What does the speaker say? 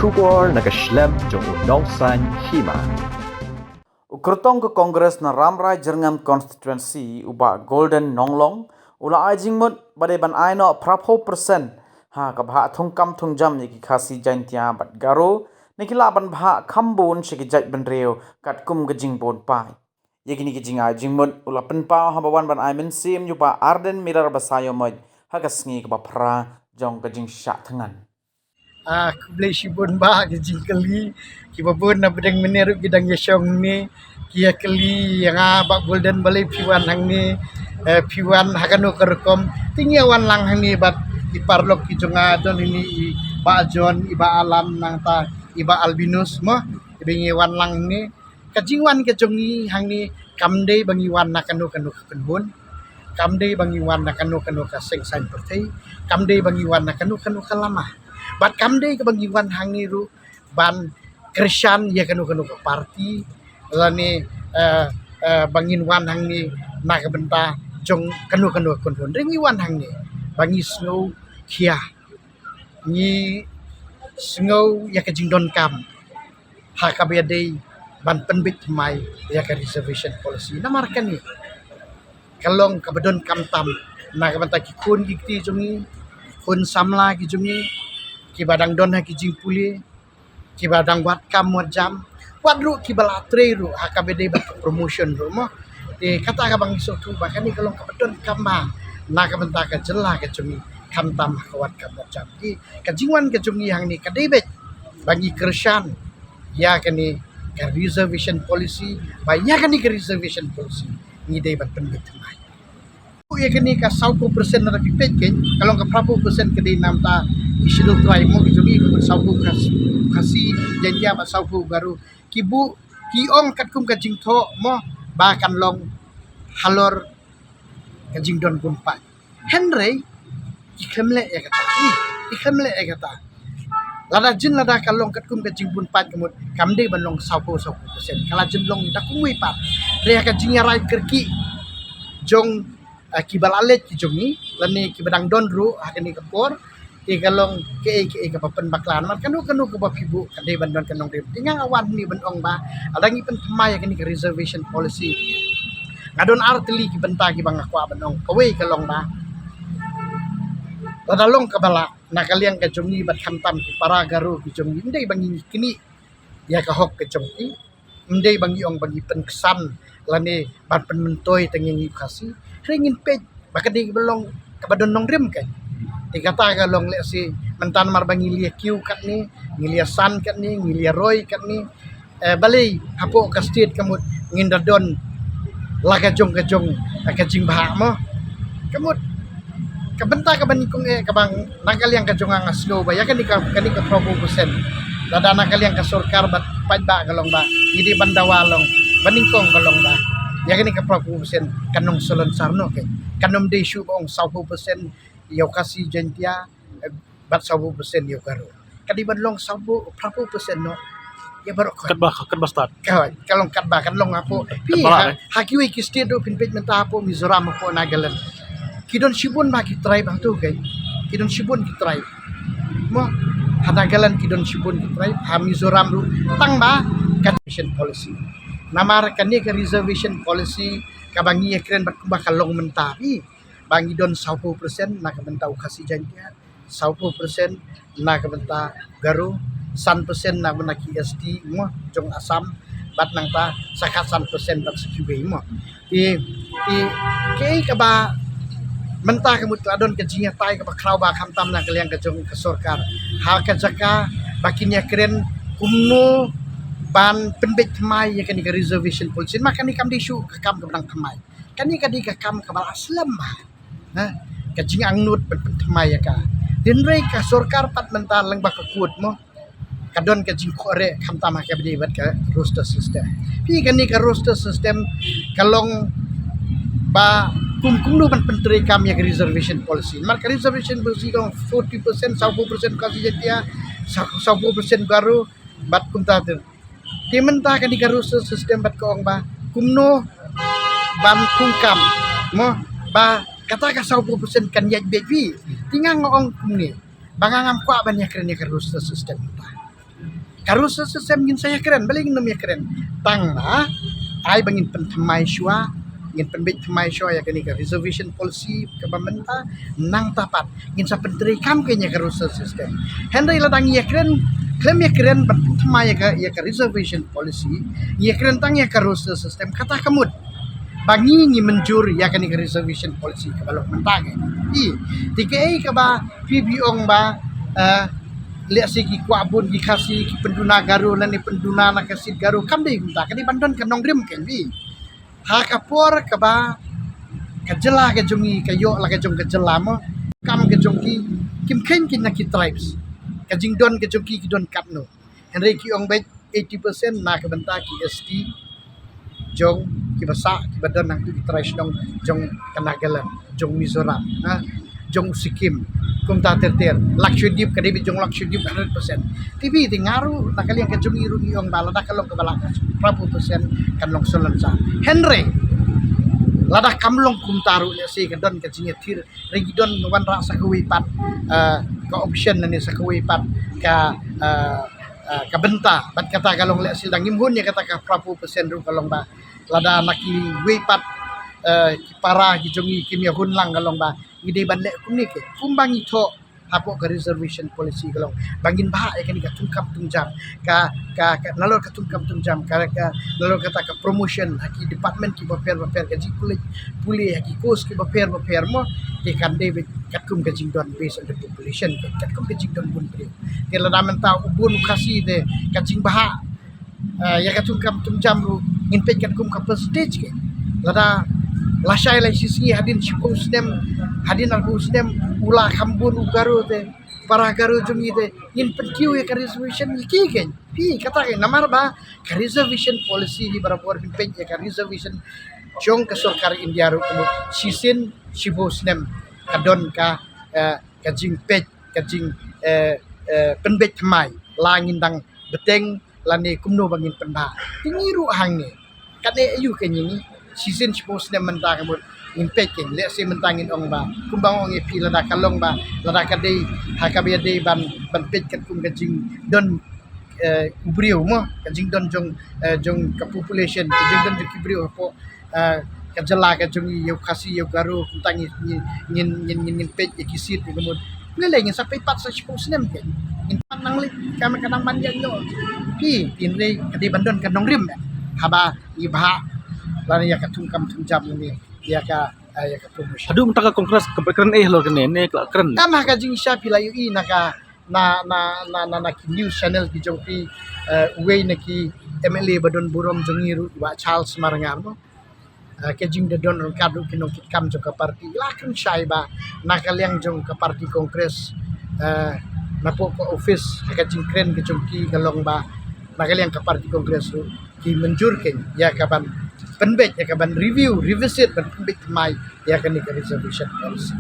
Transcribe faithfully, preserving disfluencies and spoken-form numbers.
Khubor na ka shlem jong u Nongsaiñ Hima. U kyrtong ka Congress na Rambrai Jyrngam Constituency, u Bah Golden Nonglong, u la ai jingmut ba dei ban ai noh phra phew percent ha ka bhah thungkam thungjam ïa ki Khasi, Jaintia bad Garo, ne ki lah ban bhah kham bun sha ki jaitbynriew katkum ka jingbun paid. Ïa kine ki jingai jingmut u la pynpaw haba wan ban ai mynsiem ïa u Bah Ardent Miller Basaiawmoit ha ka sngi kaba phra jong ka jingshah thngan. Ah, khublei shibun Bah, ki jingkylli kiba bun na pdeng mynne ruh ki dang ïashong ne, ki ïakylli ïa nga Bah Golden balei phi wan hangne, eh, phi wan ha kano ka rukom. Te ngi ïa wan lang hangne bad i paralok ki jong nga, don hangne i Bah John, i Bah Alan, nangta i Bah Albinus mo, iba ngi wan lang hangne. Ka jingwan ka jong ngi hangne kam dei ba ngi wan na kano kano ka kynhun, kam dei ba ngi wan na kano kano ka seng saiñ pyrthei, kam dei ba ngi wan na kano kano ka lama. Bad kam dei kaba ngi wan hangne ruh ban kyrshan ïa kano kano ka parti, lane, eh, eh, ba ngin wan hangne na ka bynta jong kano kano ka kynhun. Hynrei ngi wan hangne ba ngi sngew khia, ngi sngew ïa ka jingdonkam ha kaba ïadei ban pynbeit thymmai ïa ka reservation policy. Namar kane ka long kaba donkam tam na ka bynta ki khun ki kti jong ngi, ki khun samla ki jong ngi, kiba dang don ha ki jingpule, kiba dang wad kam wad jam, wat ruh kiba la trei ruh ha kaba dei bad ka promotion ruh mo. Te kata kaba ngi sngewthuh ba kane ka long kaba donkam bha na ka bynta ka jylla ka jong ngi, khamtam ha ka wad kam wad jam. Te ka jingwan ka jong ngi hangne ka dei beit ba ngi kyrshan ïa kane ka reservation policy, ba ïa kane ka reservation policy ngi dei ban pynbeit thymmai. Ïa kane ka sawphew percent na da phi peit kein, ka long ka phraphew percent ka dei namar ki Scheduled Tribe mo, ki jong ngi, ka mut sawphew Khasi, Khasi Jaintia bad sawphew Garo. Ki buh, ki ong katkum ka jingthoh mo, ba kan long halor ka jingdon bun paid. Hynrei ki khlem leh ïa kata. Ki, ki khlem leh ïa kata. Lada jin lada ka long katkum ka jingbun paid ka mut kam dei ban long sawphew, sawphew percent. Ka la jin long da kumwei pat. Hynrei ha ka jingïarai kyrkieh jong, ah, kiba la leit ki jong ngi lane kiba dang don ruh ha kane ka por, te ka long kaei kaei kaba pynbakla. Namar kano kano kaba phi buh ka dei ban don ka nongrim. Te nga nga wan hangne ban ong ba lada ngi pynthymmai ïa kane ka reservation policy, nga don ar tylli ki bynta kiba nga kwah ban ong. Kawei ka long ba lada long kaba lah na ka liang ka jong ngi bad khamtam ki para Garo ki jong ngi, ym dei ba ngi knieh ïa ka hok ka jong ki, ym dei ba ngi ong ba ngi pynksan lane ban pynmyntoi tang ïa ngi u Khasi. Hynrei ngin peit ba ka dei kaba long kaba don nongrim kein. Te kata ka long lehse mynta namar ba ngi la ïa kiew katne, ngi la ïa san katne, ngi la ïa roi katne, eh, balei hapoh ka state ka mut ngin da don la ka jong ka jong, eh, ka jingbha mo. Ka mut ka bynta kaba nyngkong eh kaba na ka liang ka jong nga nga sngew ba ïa kane ka, kane ka phraphew percent, lada na ka liang ka sorkar bad paidbah ka long ba ngi dei ban dawa long, ba nyngkong ka long ba ïa kane ka phraphew percent kan nang salonsar noh kein. Kan ym dei shuh ba ong sawphew percent ïa u Khasi Jaintia, eh, bad sawphew percent ïa u Garo. Ka dei ban long sawphew, phraphew percent noh ïa baroh khoit. Katba, katba stad. Ka, ka long katba, kan long hapoh. Phi katba ha, eh. Ha kiwei ki state ruh phin peit mynta hapoh Mizoram, hapoh Nagaland, ki don shibun bha ki tribe hangto kein. Ki don shibun ki tribe. Mo, ha Nagaland ki don shibun ki tribe, ha Mizoram ruh tang ba ka reservation policy. Namar kane ka reservation policy kaba ngi ïakren bad kumba ka long mynta phi, ba ngi don sawphew percent na ka bynta u Khasi Jaintia, sawphew percent na ka bynta Garo, san percent na ka bynta ki S T mo jong Assam, bad nangta sa khatsan percent bad sa kiwei mo. Te, te kaei kaba mynta ka mut ka la don ka jingïatai kaba khraw ba khamtam na ka liang ka jong ka sorkar ha ka jaka ba kin ïakren kumno ban pynbeit thymmai ïa kane ka reservation policy. Ma kane kam dei shuh ka kam kaba dang thymmai. Kane ka dei ka kam kaba la slem bha. Ha, ka jingangnud ban pynthymmai ïa ka. Hynrei ka sorkar pat mynta lyngba ka court mo, ka don ka jingkhohreh khamtam ha kaba ïadei bad ka roster system. Phi, kane ka roster system ka long ba kum, kumno ban pyntreikam ïa ka reservation policy. Namar ka reservation policy ka long forty percent, sawphew percent Khasi Jaintia, saw-, sawphew percent Garo, bad kumta te. Te mynta kane ka roster system bad ka ong ba kumno ban thungkam mo, ba kata ka sawphew percent kan ïaid beit phi. Te nga nga ong kumne, ba nga ngam kwah ban ïakren ïa ka roster system mynta. Ka roster system ngin sa ïakren, balei ngin ym ïakren? Tang na ai ba ngin pynthymmai shuwa, ngin pynbeit thymmai shuwa ïa kane ka reservation policy kaba mynta, nangta pat ngin sa pyntreikam kane ka roster system. Hynrei lada ngi ïakren, khlem ïakren ban pynthymmai ïa ka, ïa ka reservation policy, ngi ïakren tang ïa ka roster system, kata ka mut ba ngi ngi mynjur ïa kane ka reservation policy kaba long mynta. Ka i, te kaei kaba phi phi ong ba, eh, lehse ki kwah bun ki Khasi ki pynduna Garo lane pynduna na ka seat Garo, kam dei kumta, ka dei ban don ka nongrim. Ka i, ha ka por kaba ka jylla ka jong ngi ka ïoh la ka jong ka jylla mo, kam ka jong ki kim kheiñ ki na ki tribes, ka jingdon ka jong ki ki don katno. Hynrei ki ong beit eighty percent na ka bynta ki S T jong kiba sah, kiba don hangtu ki trai shnong jong ka Nagaland, jong Mizoram, ha, jong Sikkim, kumta ter ter. Lakshadweep ka dei beit jong Lakshadweep hundred percent. Te phi, te nga ruh na ka liang ka jong ngi ruh ngi ong ba lada ka long kaba lah ka phra phew percent kan long sngewlyngngoh. Hynrei lada kam long kumta ruh, lehse ka don ka jingïathir, hynrei ngi don wanrah sa kawei pat, eh, ka option lane sa kawei pat ka, eh, eh, ka bynta. Bad kata ka long, lehse da ngim hun ïa kata ka phra phew percent ruh, ka long ba lada na kiwei pat, eh, ki para ki jong ngi kim ïa hun lang, ka long ba ngi dei ban leh kumne. Ke kumba ngi thoh hapoh ka reservation policy, ka long ba ngin bhah ïa kane ka thungkam thungjam, ka, ka, ka nalor ka thungkam thungjam, ka, ka nalor kata ka promotion ha ki department kiba pher ba pher, ka jingpule, pule ha ki course kiba pher ba pher mo, te kan dei beit katkum ka jingdon based on the population, katkum ka jingdon bun briew. Te lada mynta u bun u Khasi te ka jingbhah, eh, ïa ka thungkam thungjam ruh ngin peit katkum ka percentage. Ke lada lashai la shisngi, hadien shiphew snem, hadien arphew snem, u la kham bun u Garo te, para Garo jong ngi te, ngin pynkiew ïa ka reservation ïa ki. Ke phi, kata ke namar ba ka reservation policy hi barabor, phin peit ïa ka reservation jong ka sorkar India ruh, ka mut shisien shiphew snem ka don ka, eh, ka jingpeit, ka jing, eh, eh, pynbeit thymmai la ngin dang bteng lane kumno ba ngin pynbha. Te ngi ruh hangne, kane aïu ka ngi, shisien shiphew snem mynta, ka mut ngin peit. Ke lehse mynta ngin ong ba kumba ong ïa phi, lada ka long ba, lada ka dei ha kaba ïadei ban, ban peit katkum ka jingdon, eh, u briew mo, ka jingdon jong, eh, jong ka population, ka jingdon jong ki briew hapoh, eh, ka jylla ka jong ngi, ïa u Khasi, ïa u Garo, kumta ngi, ngi, ngin, ngin, ngin, ngin peit ïa ki seat, ïa ka mut. Lei lei ngin sa peit pat sa shiphew snem. Ke ngin pat nang leit, ka, ka nang man ïa ngi. Phi, hynrei ka dei ban don ka nongrim, eh, haba ngi bhah lane ïa ka thungkam thungjam lane ïa ka, eh, ïa ka promotion. Haduh mynta ka Congress ka kren ei halor kane, ne ka la kren? Em, ha ka jingshisha phi la ïohi na ka, na, na, na, na, na ki news channel ki jong phi, eh, uwei na ki M L A ba don burom jong ngi ruh, Bah Charles Marngar mo, eh, ka jingdon ryngkat ruh ki nongkitkam jong ka party, la kren shai ba na ka liang jong ka party Congress, eh, napoh ka office, ha ka jingkren ka jong ki, ka long ba na ka liang ka party Congress ruh ki mynjur kein ïa ka ban pynbeit, ïa ka ban review, revisit, ban pynbeit thymmai ïa kane ka reservation policy.